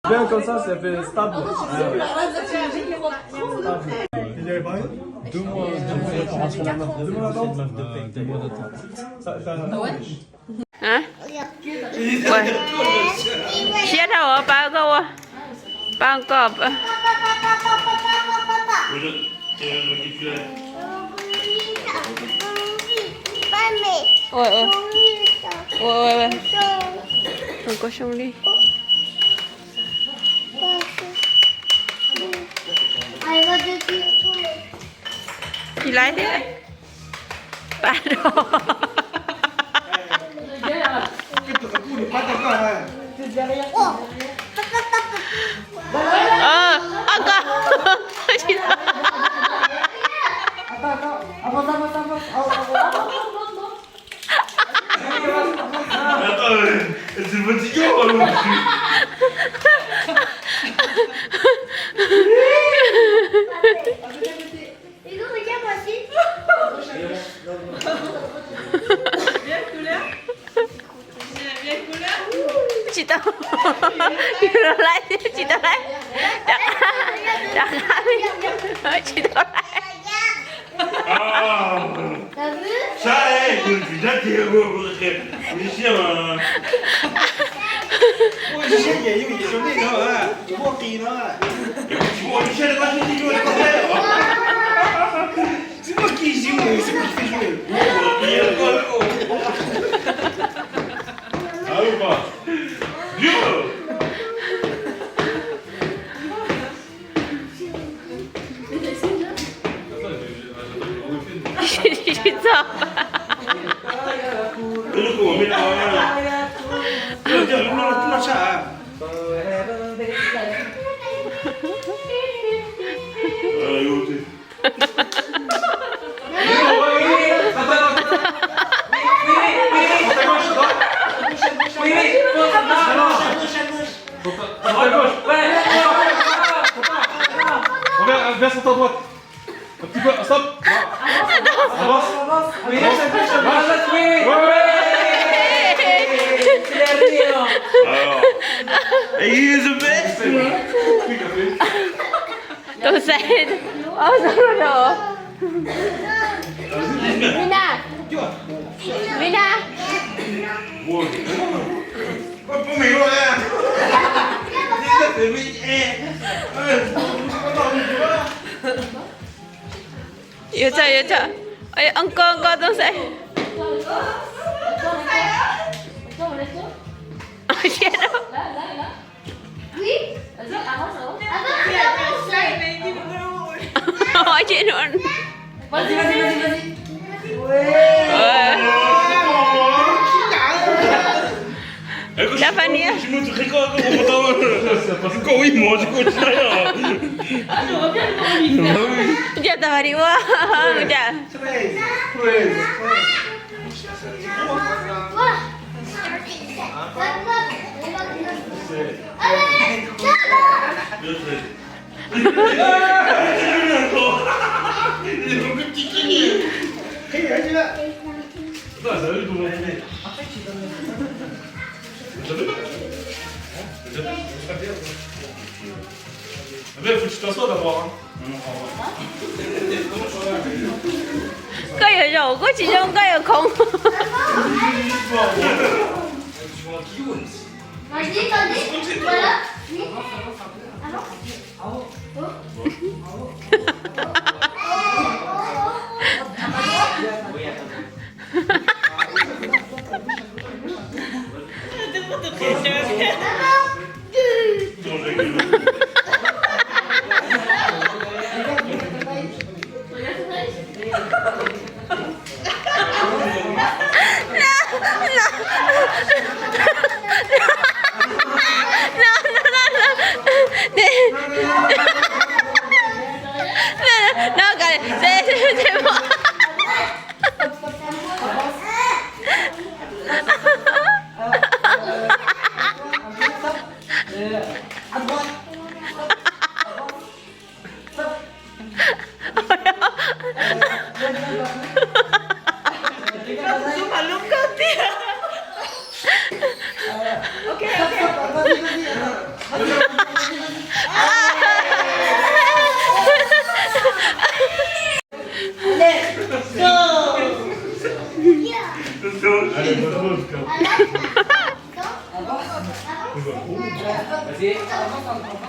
Viens comme ça, ça fait stable. Stable. Deux mois, deux mois d'attente. Deux mois d'attente. Hả? Ui. Siab dhau hov, pab koj ua. Pab koj. Ui, ui. Ui, ui, ui. Koj xyoo li. Tsis laib thiab. Pab rau. Ơ, ơ, koj. Tsis tau. Yus los laib thiab tsis tau laib. Rov qab, rov qab li. Tsis tau laib. Saib, tus tsis sab tiag, ua siab mas. Ua siab ces yus yim rau nej no, muaj qis no. Tsis muaj siab rau koj, siab tib luaj rau koj thiab. Tsis muaj qis yus, tsis muaj qis yus. Tsis txog. Reviens, reviens sur ta droite. Un petit peu, stop. Avance. Avance. Avance. Ouais, ouais. Alors, et il est the best. Tus xaiv, ob xub no. Mina, Mina. Yuav txog, yuav txog. Oj, nkauj, nkauj, tus xaiv. Siab rau. Ua ces no. Dab Fab Nias. Koj ib mov tsis koj tsis. Cas Dab Fab Nias ua cas. Koj yuav zaum kuj tsis zoo, koj yuav khoov.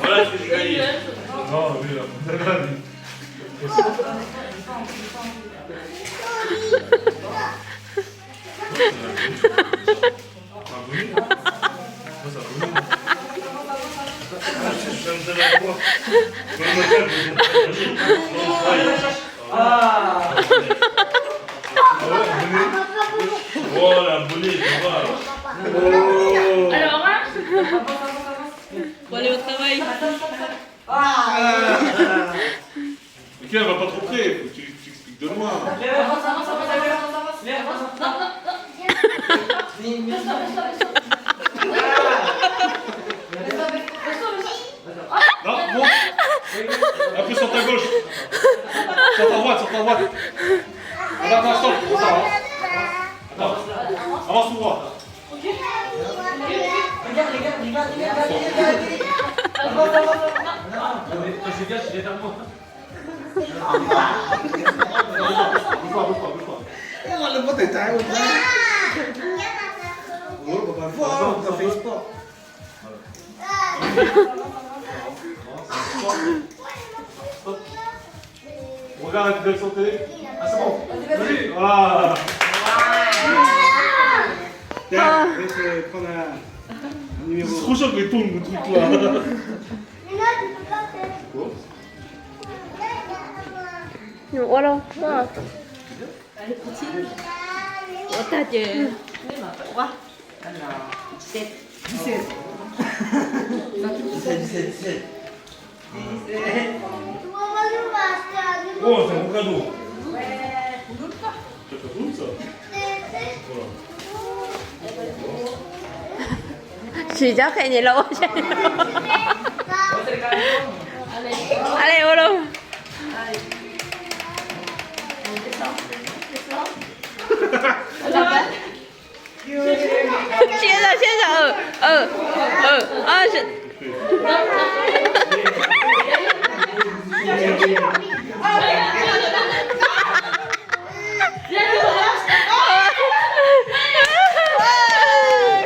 Voilà ce que j'ai gagné. Non, mais là, Ah. Voilà, abonné, voilà. Alors, hein ? Faut aller au travail. Ah. Ok, va pas trop près, faut que tu, tu expliques de loin. Non, non. Un peu sur ta gauche. Sur ta droite, sur ta droite. Attends, attends, stop, stop, hein. Attends. Avance tout droit. Regarde la vidéo sur télé. Ah, c'est bon. Vas-y, voilà. Tiens, je vais te prendre un, un numéro. C'est trop chiant quand il tourne le truc là. Quoi ? Ua lauj. Ua tag ces. Dix-sept. Dix-sept. Dix-sept, dix-sept, dix-sept. Oh, c'est mon cadeau. C'est pas cool, ça. Voilà. Siv tsob qhia nyem los ua saib. Ale ua lauj. Siab zog, siab zog,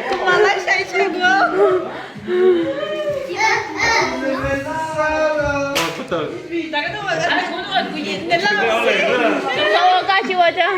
kuv mam laib sai tseg dua. Koj tsis ua tso.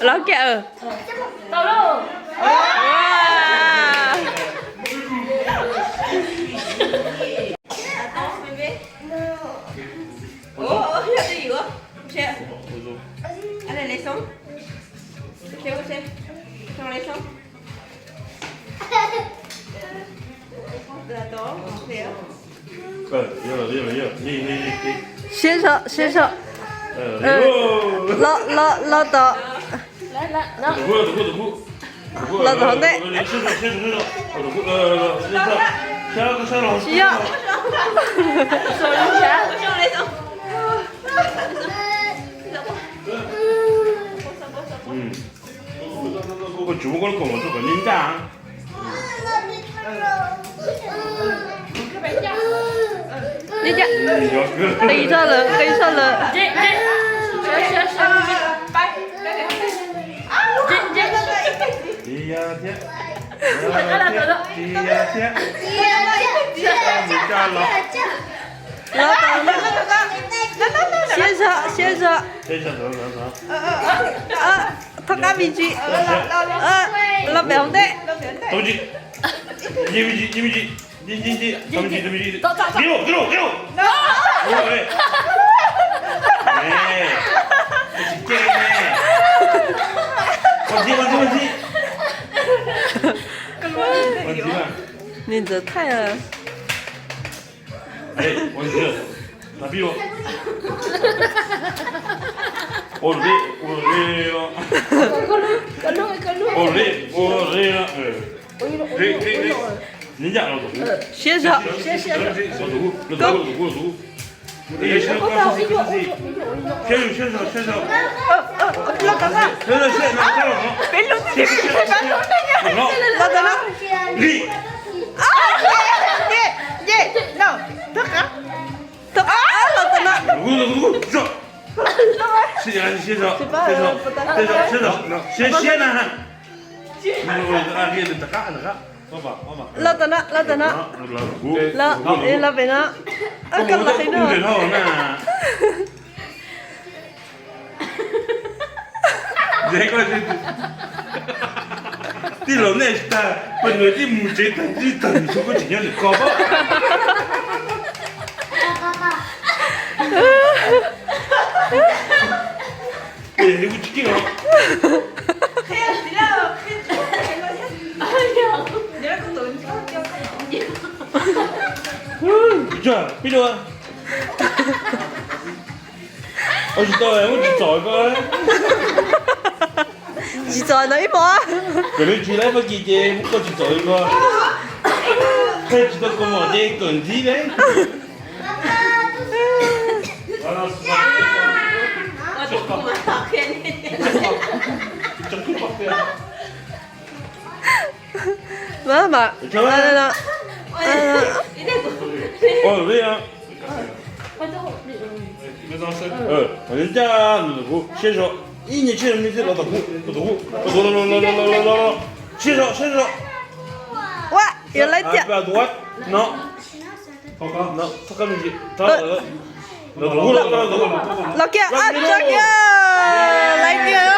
Los kiag. Wow. Siab zog, siab zog. Los, los, los tom. Los tom hauv ntej. Siab. Koj tsis muab koj lub kaus mom rau kom nws ncaj. Qis txog lawm, qis txog lawm. Los tom, siab zog, siab zog. Thov qab me ntsis. Los pem hauv ntej. Nws ntxawm thaij. Siab zog. Siab zog. Siab zog. Siab zog. Siab zog. Peb lub twb tsis peb lub no. Los tau no. Li. Yes, yes, no. Thov qab. Thov qab, los tau no. Siab zog. Siab zog. Siab zog. Siab zog. Siab na. Los tau no, los tau no. Los, los pem no. Koj los qhib no. Tij laug nej tsis tag, peb nws tib mus tsev tag tib tag nws xub koj tsis nyob nws ko. Tsis kiv os. Pib dua. Ua tsis tau, muab tsis txom ko. Tsis txom no ib hmo. Kom lawv tsis laib Fab Kis ces muab koj tsis txom ko. Qhia tsis tau kua muag ces kawm ntxiv li. Mas mas. Ncaj, siab zog, ib nyuag tshiab me xwb los tom kuv, los tom kuv, los tom kuv, los los los los los los, siab zog, siab zog. Ua, yuav laib tiag. No, no, thov qab me ntsis, thov, los tom kuv, los tom kuv. Los kiag, tso kiag, laib kiag.